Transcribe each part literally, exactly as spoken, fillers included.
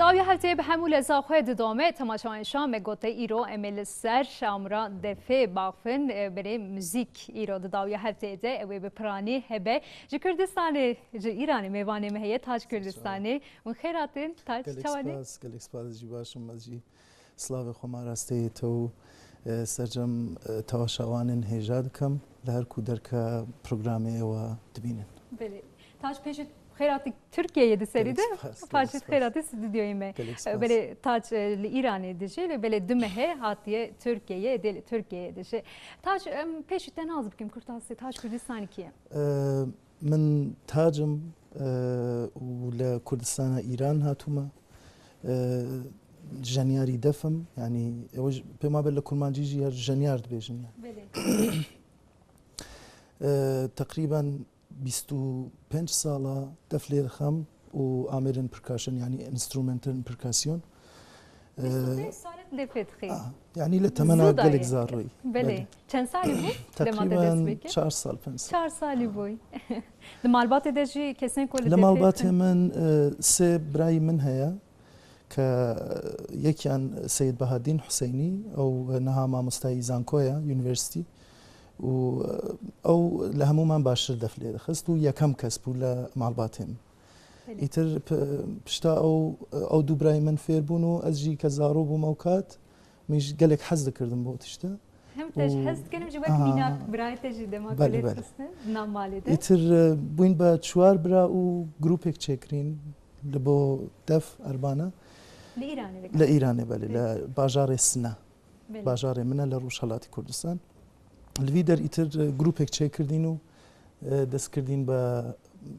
Dawiya hefteyê bi hemû leza xwe didome. Temaşevanên şa me gote îro em ê li ser amûra defê baxivin. E, belê muzîk îro di dawiya hefteyê de ew ê bi piranî hebe. Ji Kurdistanê, ji Îranê mêvanê me heye, Tac Kurdistanê. Hûn xêr hatin, Tac, çawa ne? Gelek spas, gelek spas, ez jî baş im, ez jî Slavê xwe ma rasteyê te û, e, sercem, e, temaşevanên hêja dikim, li her ku derke programê ewa dibînin. Belê. Tac, pêşî xêr hatî Tirkiyeyê di serî de, paşî xêr hatî stûdyoyê me. Gelek spas. Belê Tac, e, li Îranê dijî, lê belê du mehe hatiye Tirkiyeyê, dê li Tirkiyeyê dijî. Tac, em pêşî te nas bikim, kurtasî, Tac Kurdistanî kî ye? E, Min Tac im, e, û li Kurdistana Îran hatûme. E, jenyarî def im, yanî ew ji, pê ma be li kurmancî jî ya jenyar dibêjin, yanî. Belê. E, teqrîben bîst û pênc sala def lê dixem û amêrên percussion, yanî instrumentên percussion. Bîst û pênc sal e tu defê dixî. Ah, yanî li temena gelek zarrî. Belê. Belê. Çend salî bû? Teqrîben çar sal, pênc sal. Çar salî bû. Di malbatê de jî kesên ku li defê dixin? Li malbatê min, e, sê birayî min heye, ke yekiyan Seyid Bahadîn Huseynî, ew niha mamostayî zankoya, unîversîtî. Û, e, ew li hemûman baştir def lê dixist û yekem kes bû li malbatê min. Belê. Îtir p-, pişta ew, ew du birayê min fêr bûn û ez jî ke zaro bûm ew kat, min jî gelek hez dikirdim bo tişta. Hem te jî hez dikin, hem jî wek mînak birayê te jî dema ku lê dixistin, nav malê de. Îtir, e, bûyn be çuwar bira û grûpek çêkirîn li bo def erbana. Li Îranê veka? Li Îranê, belê, li bajarê Sina. Belê. Bajarê min e li Rojhelatê Kurdistan. Li vî der îtir, e, grûpek çêkirdîn û, e, dest kirdîn be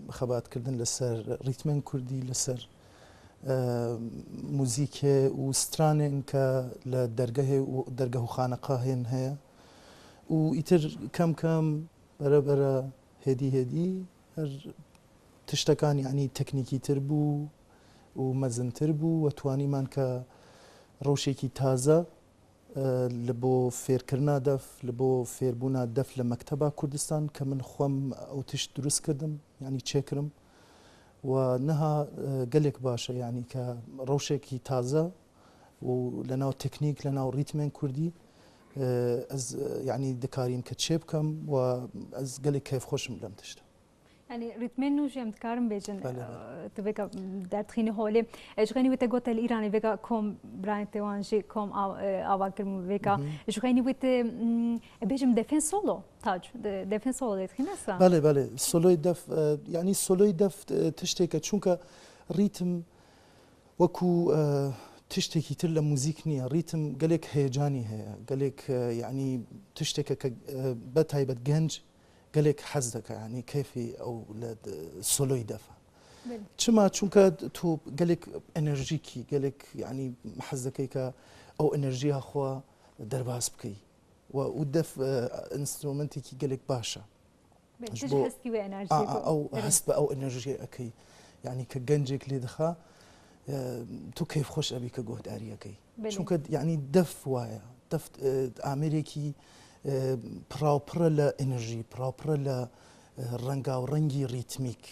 xebatkirdin li ser rîtmên kurdî, li ser, e, muzîkê û stranên ke li dergehê û, dergeh û xaneqahên heye. Û îtir kem kem, bere bere, hêdî hêdî her tiştekan, yanî teknîkîtir bû û mezintir bû. We twanîman ke rewşekî taze e, li bo fêrkirina def, li bo fêrbûna def li mekteba Kurdistan, ke min xwem ew tişt dirust kirdim, yanî çêkirim. Û niha, e, gelek baş e, yanî ke rewşekî taze û li nav teknîk, li nav rîtmên kurdî, e, ez, e, yanî dikarîm ke çêbikim û ez gelek keyfxweş im lem tişt. Yanî rîtmên nû jî em dikarin bêjin, belê, belê, e, tu vêka derdixînî holê. E, ji xeynî wê te gote li Îranê vêka kom birayên te wan jî kom av-, e, ava kirin vêka. Hı hı. Ji xeynî wê te, mm, e, bêjim defên solo, Tac, de-, defên solo lê dixîne sa? Belê, belê. Soloyê def, e, yanî soloyê def, e, tiştêke, çunke rîtim wekû, e, tiştekî tir li muzîk niye. Rîtim gelek heyecanî heye. Gelek, e, yanî tişteke ke, e, be taybet genc gelek hez dike, yanî keyfê ew li d-, soloyî def e. Belê. Çima? Çunke tu gelek enerjîkî, gelek, yanî hez dikey ke ew enerjiya xwe derbas bikey. We û def, e, enstrûmentekî gelek baş e. Belê, ji tu jî bo hestî wê enerjiyê a, a, ku, ew, belê, hest bi ew enerjiyê ekey. Yanî ke gencek lê dixa, e, tu keyfxweş ebî ke guhdariyê key. Belê. Çunke, yanî def waye. Def, e, amêrekî, e, pirapir e li enerjî, pirapir e li, e, rengaw rengî rîtmîk.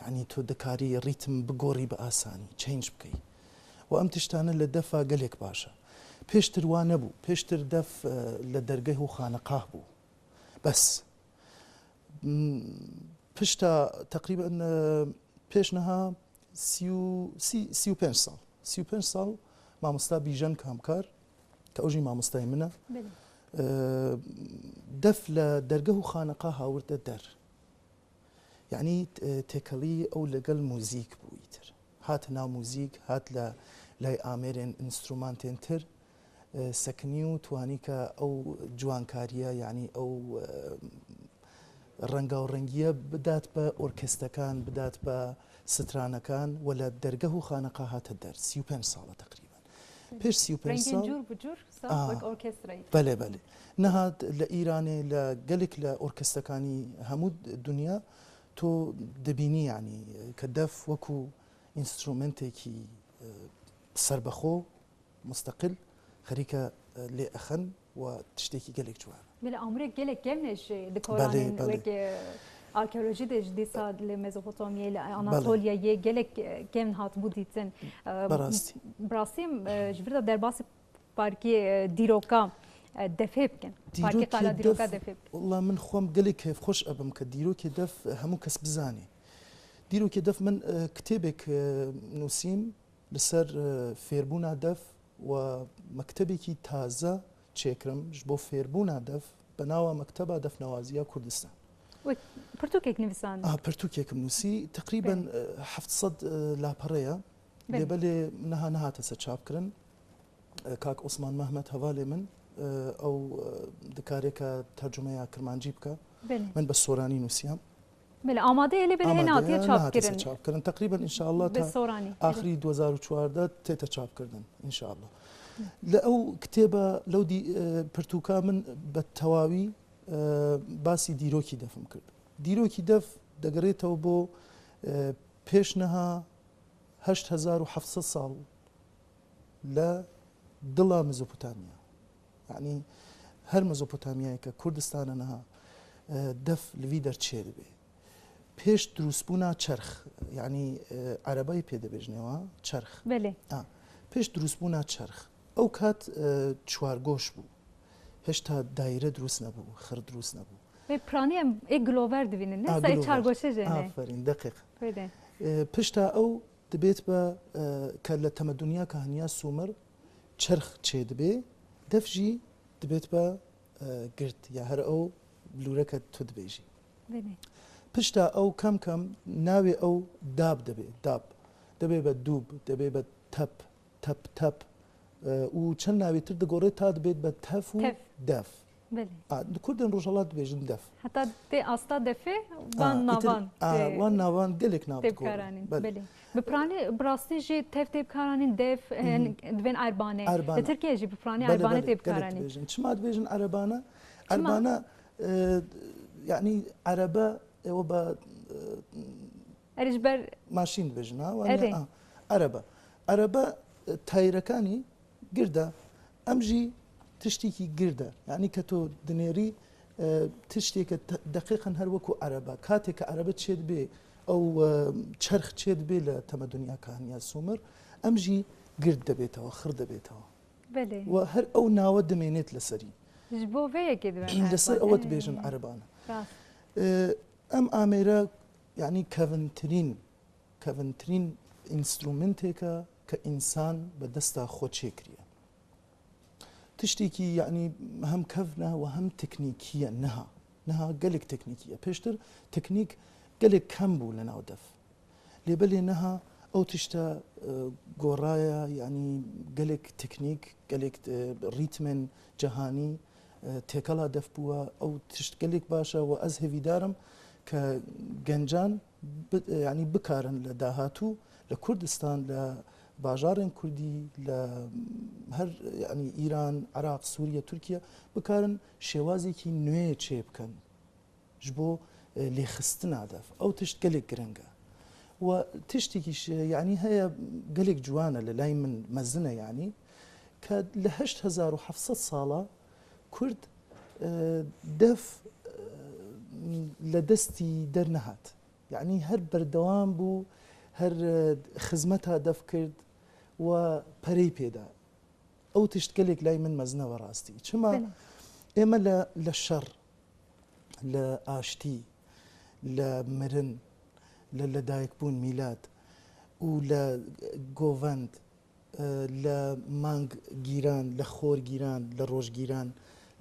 Yanî tu dikarî rîtim bigorî bi asanî, change bikey. Û em tiştane li defa gelek baş e. Pêştir wa nebû. Pêştir def, e, li dergeh û xaneqah bû. Bes. M, pişta teqrîben, e, pêş niha sî û, sî, sî û pênc sal. Sî û pênc sal mamosta Bîjen Kamkar, ke ew jî mamostayê min e. Belê. E, def li dergeh û xaneqah hawirte der. Yanî, e, têkelî ew li gel muzîk bû îtir. Hat nav muzîk, hat li lay amêrên înstrumantên tir, e, sekinî û twanî ke ew ciwankariye, yanî ew, e, rengaw rengiye bidat be orkestekan, bidat be stranekan, we li dergeh û xaneqa hate der, sî û pênc sal e teqrîben. Pêş sî û pênc sal. Rengên cûr bi cûr, saf wek orkestrayî. Belê, belê. Niha li Îranê, li gelek li orkestrekanî hemû dinya tu dibînî, yanî ke def wekû înstrumentekî, e, serbexwe, musteqil, xerîke, e, lê exin û tiştekî gelek ciwan e. Belê, amûrek gelek kevn e ji dikoranên, belê, belê, wek, e, Arkeolojî de ji dîsa li Mezopotamyayê, li Anatolya yê gelek, e, kevn hatibû dîtin. E, Bi rastî. Bi rastî, e, ji vir de derbasî parkê, e, dîroka, e, defê bikin. Parkê Qala Dîroka defê bikin. Wela min xwem gelek kêfxweş ebim ke dîrokê def, e, hemû kes bizanê. Dîrokê def min, e, kitêbek, e, nûsîm li ser, e, fêrbûna def û mektebekî taze çêkirim ji bo fêrbûna def bi nawa Mekteba Defnewaziya Kurdistan. Wek pirtûkek nivîsand? Ah, pirtûkekim nûsî. Teqrîben, Belê. e, heft sed, e, lapere ye. Belê. Lê belê niha nehate ser çapkirin. E, kak Osman Mehmet hevalê min, e, ew, e, dikarêka tercumeya kirmancî bike. Belê. Min bi soranî nûsiya. Belê, amade ye lê belê hê Amade nehatiye ye, nehate ser çapkirin. çapkirin. Teqrîben înşallah Bi ta soranî. axirî du hezar û çardeh tête çapkirdin înşallah. Li ew kitêba, lew dî, e, pirtûka min bi tewawî, e, basî dîrokî defim kir. Dîrokî def degerêtew bo, e, pêş niha heşt hezar û heft sed sal li dila Mezopotamya. Yanî her Mezopotamyayê ke Kurdistan e niha, e, def li vî der çêdibe. Pêş dirûstbûna çerx, yanî, e, erebayê pê dibêjin êwa, çerx. Belê. Ha, pêş dirûstbûna çerx. Ew kat, e, çwargoş bû. Hêşta daîre dirûst nebû, xir dirûst nebû. Vê piranî em ê gilover divînin, ne? A, Sa ê gilover. çargoşe jê ne? Aferîn, deqîq. Belê. E, pişta ew dibêt be, e, ke li temedunya kahiniya Sûmer çerx çêdibe, def jî dibêt be, e, gird, ya her ew lûreke tu dibêjî. Belê. Pişta ew kem kem navê ew dab dibe, dab. Dibê be dûb, dibê be tep, tep, tep. E, û çend navê tir digore ta dibêt be tef û Tef. def. Belê. A, di Kurdên Rojhelat dibêjin def. Heta tê asta defê, A, van îtir, navan a, tê, wan navan gelek nav tê dikore. bikaranîn. Belê. Belê. Bi piranî, bi rastî jî tev tê bikaranîn, def, Hı hı. hin, divên erbane. Erbane. Li Tirkiye jî bi piranî Belê, erbane belê, tê gelek bikaranîn. dibêjin. Çima dibêjin erebane? Çima? Erbane, e, yanî erebe, e, o be, e, Erê ji ber maşîn dibêjin, ha? Wan Erê. ya, ha, erebe. Erebe, e, tayrekanî gird e. Em jî tiştîkî gird e. Yanî ke tu dinêrî, e, tiştêke te-, deqîqen her wekû erebe. Katê ke erebe çêdibê, ew, e, çerx çêdibê li temedunya kahiniya Sûmer, em jî gird dibêtewe, xir dibêtewe. Belê. Û her ew nawe dimênêt li serî. Ji bo vê yekê dibên Li ser erebane. ew dibêjin Ee, erebane. Rast. E, em amêre, yanî kevintirîn, kevintirîn înstrumentêk e ke însan bi desta xwe çêkiriye. Tiştekî, yanî hem kevn e û hem teknîkî ye niha. Niha gelek teknîkî ye. Pêştir teknîk gelek kem bû li nav def. Lê belê niha ew tişta, e, goraye, yanî gelek teknîk, gelek, e, rîtmên cihanî, e, têkela def bûye. Ew tişt gelek baş e û ez hêvîdar im ke gencan bi-, e, yanî bikarin li dahatû li Kurdistan, li bajarên Kurdî, li her, yanî Îran, Iraq, Sûriye, Tirkiye bikarin şêwazekî nû çê bikin. Ji bo, e, lêxistina def. Ew tişt gelek giring e. Û tiştekî ji, yanî heye gelek ciwan e, li lay min mezin e, yanî ke li heşt hezar û heft sed sala Kurd, e, def, e, li destî dernehat. Yanî her berdewam bû, her, e, xizmeta def kir û perey pê da. Ew tişt gelek lay min mezin e ve rastî. Çima? Belê. Ême li, li şer, li aştî, li mirin, li, li dayikbûn, mîlad û li govend, e, li mang gîran, li xor gîran, li roj gîran,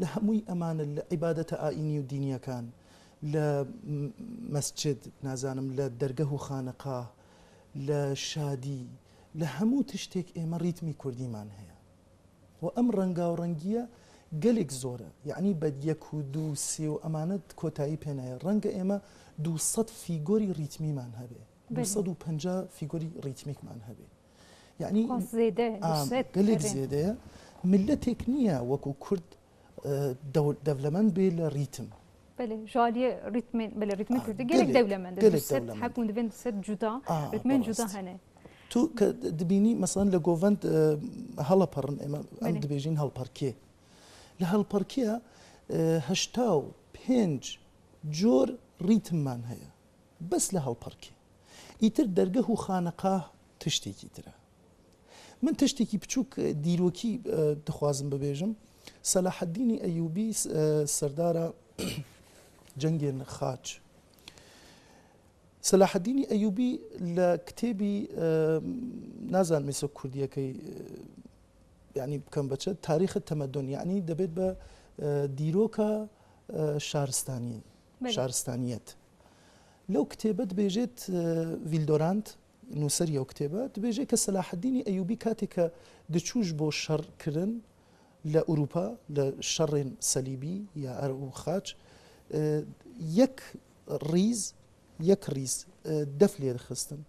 li hemûy eman, li îbadeta ayînî û dîniyekan, li m-, mescid, nazanim, li dergeh û xaneqah, li şadî, li hemû tiştêk ême rîtmî kurdîman heye. Û em rengarengiye gelek zor e. Yanî bed yek û du, sê û emane kotayî pê nayê. Renge ême du sed fîgorî rîtmîman hebe. Belê. Du sed û penca fîgorî rîtmîkman hebe. Yanî Xwest zêde, a, du sed gelek erê. zêde ye. Miletek niye wekû Kurd, e, dew-, dewlemend bê li rîtim. Belê, ji aliyê rîtmên, belê, rîtmên A, Kurdî gelek gelek, dewlemend e. gelek Du sed dewlemend. Hek hûn divên du sed cuda, A, rîtmên cuda rast. hene. Tu ke dibînî, mesela li govend, e, heleperin, ême, em Belê. dibêjin helperkê. Li helperkiya, e, heşta û pênc cor rîtimman heye. Bes li Hewlperkê. Îtir dergeh û xaneqah tiştekî tire. Min tiştekî piçûk, e, dîrokî, e, dixwazim bibêjim. Selaheddînî Eyûbî, e, serdara cengên Xaç. Selaheddînî Eyûbî li kitêbî, e, nazanim êse kurdiyekey, e, yanî bikem beçe, tarîxê temedun, yanî debêt be, e, dîroka, e, şaristanî, Belê. şaristaniyet. Lew kitêbe dibêjêt, e, Vîldorand, nûserî ew kitêbe, dibêje ke Selaheddînî Eyûbî katê ke diçû ji bo şer kirin li Ewropa, li şerên selîbî ya er û xaç, e, yek rîz, yek rîz, e, def lê dixistin.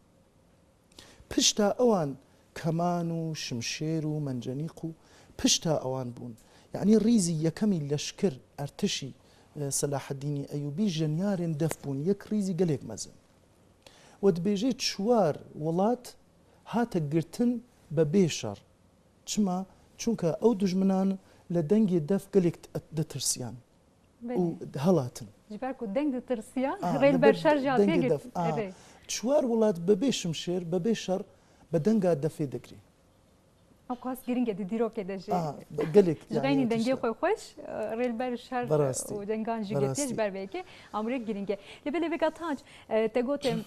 Pişta ewan keman û şimşêr û mencenîq û pişta ewan bûn. Yanî rîzî yekemî leşker, ertişî, e, Selaheddînî Eyûbî jenyarên def bûn, yek rîzî gelek mezin. We dibêje çiwar welat hate girtin be bê şer. Çima? Çunke ew dijminan li dengê def gelek di-, ditirsiyan Belê. û helatin. Ji ber ku deng ditirsiya, A, rê li li ber ber şer jî hatiye dengê girt. def. A, Erê. Çiwar welat be bê şimşêr, be bê şer, be denga defê digirî. Ew qas giring e di dîrokê de jî. A, gelek, Ji yanî xeynî dengê tişta. xwe xweş, e, rê li ber şer, e, Berastî. û dengan jî girtiye Berastî. ji ber vê yekê. Amûrê giring e. Lê belê vêga Tac, e, te gote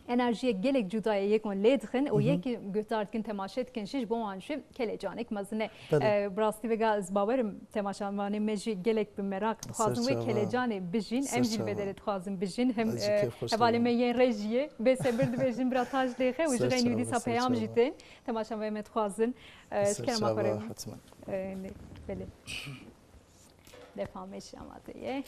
enerjiyek gelek cuda ye yek wan lê dixin û Hı hı. yek guhdar dikin, temaşe dikin jî ji bo wan jî kelecanek mezin e. Belê. E, bi rastî vêga ez bawerim temaşevanê me jî gelek bi meraq dixwazin wê Serçava. kelecanê bijîn. Em jî li vê Serçava. derê dixwazin bijîn. Hem, Ez jî e, kêf xweş hevalê dibim. me yên rejiyê bê sebir dibêjin bira Tac Lêxe û ji xeynî Serçava, dîsa peyam jî serçava. tên. Temaşevanê me dixwazin, e, ji kerema xwe re. Serçava, hetmen. E, ne, belê. Defa me jî amade ye.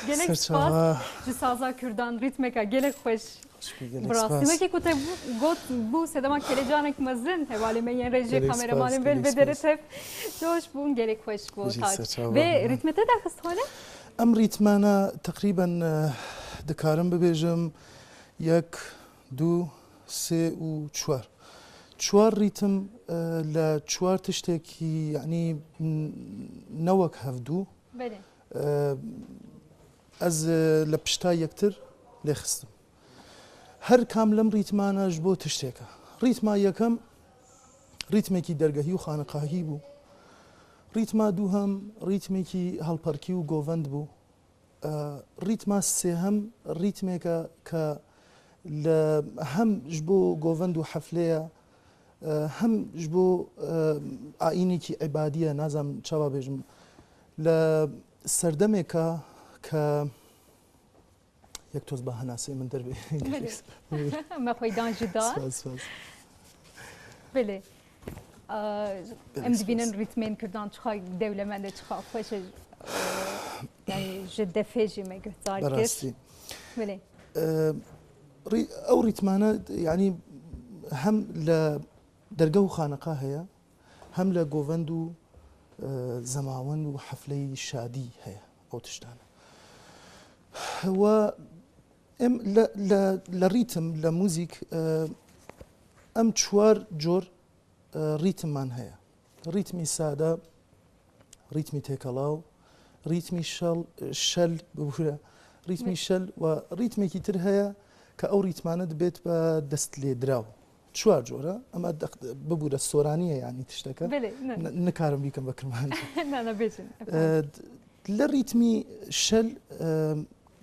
Gelek spas ji saza Kurdan, rîtmeka gelek xweş. Bi rastî wekî ku te bû- got bû sedema kelecanek mezin, hevalê me yên rejî, kameramanên ber ve deretev. Coş bûn, gelek xweş bû. Tac. Vê rîtmê te derxist hole? Em rîtmana teqrîben, e, dikarim bibêjim yek, du, sê û çwar. Çwar rîtim, e, li çwar tiştekî, yanî, n-, ne wek hevdû. Belê. E, ez, e, li pişta yektir lê xistim. Her kam lem rîtmana ji bo tişteke. Rîtma yekem rîtmekî dergehî û xanaqahî bû. Rîtma dûhem rîtmekî helperkî û govend bû. E, rîtma sêhem rîtmeke ke li hem ji bo govend û heflê ye, e, hem ji bo, e, ayînekî îbadî ye, nazanim çawa bêjim. Li serdemeke ke yek toz ba henasê min derbê. Belê. Me xweydan jî da. Spas, spas. Belê. Aa, em dibînin rîtmên Kurdan çiqa dewlemend e, çiqa xweş e. Ee, yani ji defê jî me guhdar kir. Berastî. Belê. Ee, rî-, ew rîtmane, yani hem li dergeh û xaneqa heye, hem li govend û, e, zemawend û hefleyî şadî heye ew tiştane. We em li, li, li rîtim, li muzîk, e, em çwar cor, e, rîtiman heye. Rîtmî sade, rîtmî têkelaw, rîtmî şel, şel, bibûre, rîtmî şel we rîtmekî tir heye ke ew rîtmane dibêt be dest lê diraw. Çwar cor e, ema deq-, bibûre soranî ye, yanî tişteke. Belê, ne. N-, nikarim bîkim be kirmancî. Na, na, bêjin, efendim. E, d-, li rîtmî şel, e,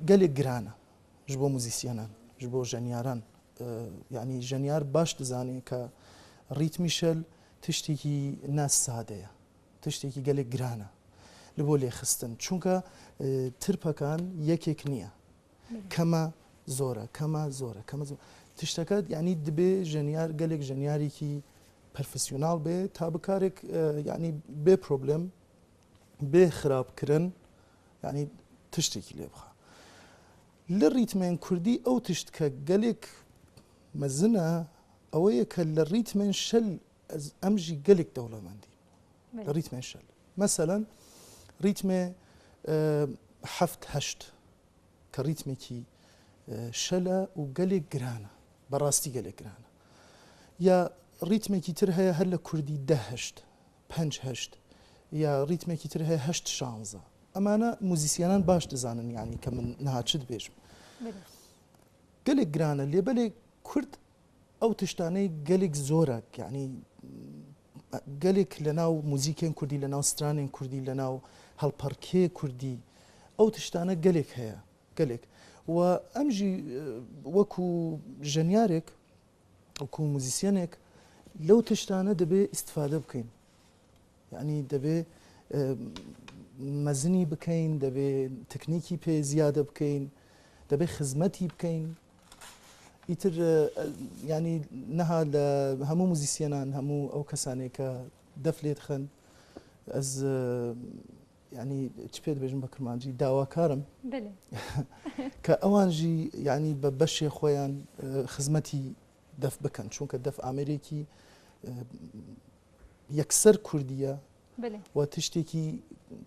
gelek giran e ji bo muzîsyenan, ji bo jenyaran. E, yanî jenyar baş dizane ke rîtmî şel tiştekî ne sade ye. Tiştekî gelek giran e li bo lêxistin. Çunke, e, tirpekan yekek niye. Belê. Keme zor e, keme zor e, keme zor. Tişteke, yanî dibê jenyar, gelek jenyarekî profesyonel bê, ta bikarek, e, yanî bê problem, bê xirabkirin, yanî tiştekî lê bixe. Li rîtmên kurdî ew tişt ke gelek mezin e, ew ye ke li rîtmên şel ez, em jî gelek dewlemendî. Belê. Li rîtmên şel. Meselen, rîtmê, e, heft heşt, ke rîtmekî, e, şel e û gelek giran e. Berastî gelek giran e. Ya rîtmekî tir heye her li kurdî deh heşt, penc heşt, ya rîtmekî tir heye heşt şanze. Emane muzîsyenan baş dizanin, yanî ke min niha çi dibêjim. Belê. Gelek giran e, lê belê kurd ew tiştanê gelek zor e, yanî gelek li nav muzîkên kurdî, li nav stranên kurdî, li nav helperkê kurdî, ew tiştane gelek heye, gelek. Û em jî, e, wekû jenyarek, wekû muzîsyenek, lew tiştane dibê îstifade bikeyn. Yanî dibê, e, mezinî bikeyn, dibê teknîkî pê ziyade bikeyn, dibê xizmetî bikeyn. Îtir, e, e, yanî niha li hemû muzîsyenan, hemû ew kesanê ke def lê dixin, ez, e, yanî çi pê dibêjim be kirmancî, dawakar im. Belê. Ke ewan jî, yanî be beşê xwe yan, e, xizmetî def bikin. Çunke def amêrekî, e, yekser kurdî ye. Belê. Û tiştekî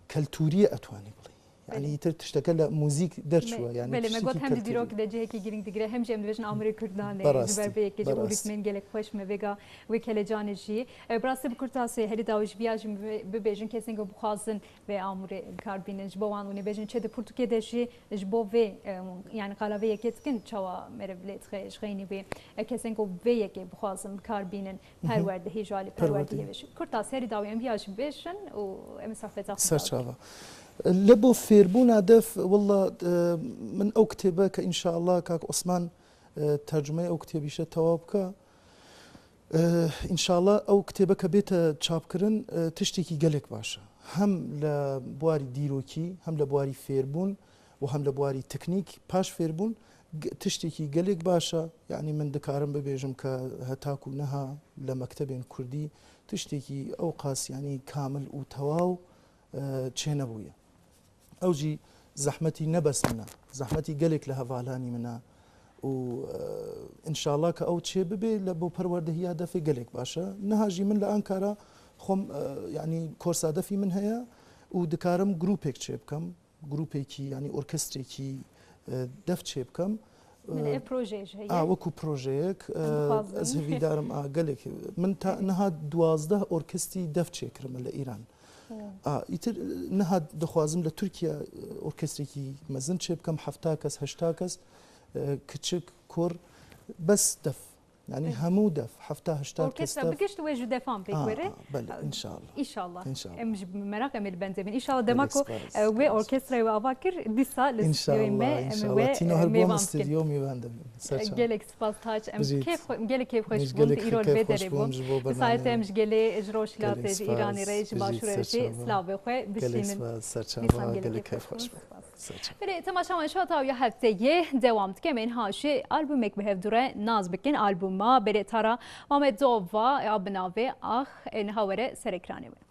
keltûrî ye, etwanî bilî. Yanî, belê, îtir tişteke li muzîk derçûye. Me, yanî, belê, me got hem di dîrok de cihekî girîng digire, hem jî em dibêjin amûrê kurdan e. Berastî, ji ber vê yekê jî û rîtmên gelek xweş me vêga wê kelecanê jî. E, bi rastî bi kurtasê herî dawî ji viya jî bibe-, bibêjin kesên ku bixwazin vê amûrê bi kar bînin. Ji bo wan hûn ê bêjin çi di pirtûkê de jî ji bo vê, e, yanî qala vê yekê dikin çawa meriv lê dixe ji xeynî wê, e, kesên ku vê yekê bixwazin bi kar bînin, perwerdehî, ji alî perwerdehî ve jî. Kurtasê herî dawî em viya jî bêjin û em ê sohbeta xwe. Ser çava. Li bo fêrbûna def, willa, e, min ew kitêbe ke înşallah kak Osman, e, tercumeyê ew kitêbî şe tewa bike. E, înşallah ew kitêbe ke bête çapkirin, e, tiştekî gelek baş e. Hem li buarî dîrokî, hem li buarî fêrbûn û hem li buarî teknîk paş fêrbûn g-, tiştekî gelek baş e. Yanî min dikarim bibêjim ke heta ku niha li mektebên kurdî tiştekî ew qas, yanî kamil û tewaw, e, çênebûye. Ew jî zehmetî ne bes min e. Zehmetî gelek li hevalanî min e. Û, e, înşallah ke ew çê bibe, li bo perwerdehiya defê gelek baş e. Niha jî min li Ankara xwem, e, yanî korsa defî min heye û dikarim grûpek çê bikim. Grûpekî, yanî orkestrekî, e, def çê bikim. Min E, ev projeyê jî heye. A, wekû projeyek, e, Em dixwazin. Ez hevîdarim, a, gelek. Min ta niha duwazdeh orkestrî def çêkirime li Îran. Hmm. A, îtir niha dixwazim li Tirkiye, e, orkestrekî mezin çê bikim, hefta kes, heşta kes, e, kiçik, kur, bes def. Yanî Peki. Hemû def, hefta heşta kes Orkestra def. Bigişt wê ji defan pêk A, were. A, belê, înşallah. Înşallah. Înşallah. Em ji meraq em ê li bendê bin. Înşallah dema Gelek ku, spas, e, wê gelek orkestrayê we ava kir, dîsa li stûdyoyê me, Înşallah, em ê înşallah. we, Tîna e, her mêvan bû bikin. Stûdyo mêvan dibin. Serçava. Gelek spas Taç. Em Bijît. Kêf xwe-, gelek kêfxweş Bijît, bûn gelek tu îro li vê kêfxweş derê bûn bûn. Ji bo Di saetê bernameyê. Em ji gelê, ji Rojhilatê, Gelek ji Îranê re, spas, ji bijît, Başûrê re jî serçava. Slavê xwe Gelek bişînin. Spas, serçava, Dîsan gelek gelek kêfxweş bûn. Spas. Serçava. Belê, temaşevan, şo tawiya hefteyê dewam dike. Em ê niha jî albumek bi hev dû re nas bikin. Albuma Belê Tara Mamedova ya bi navê Ax ê niha were ser ekranê we.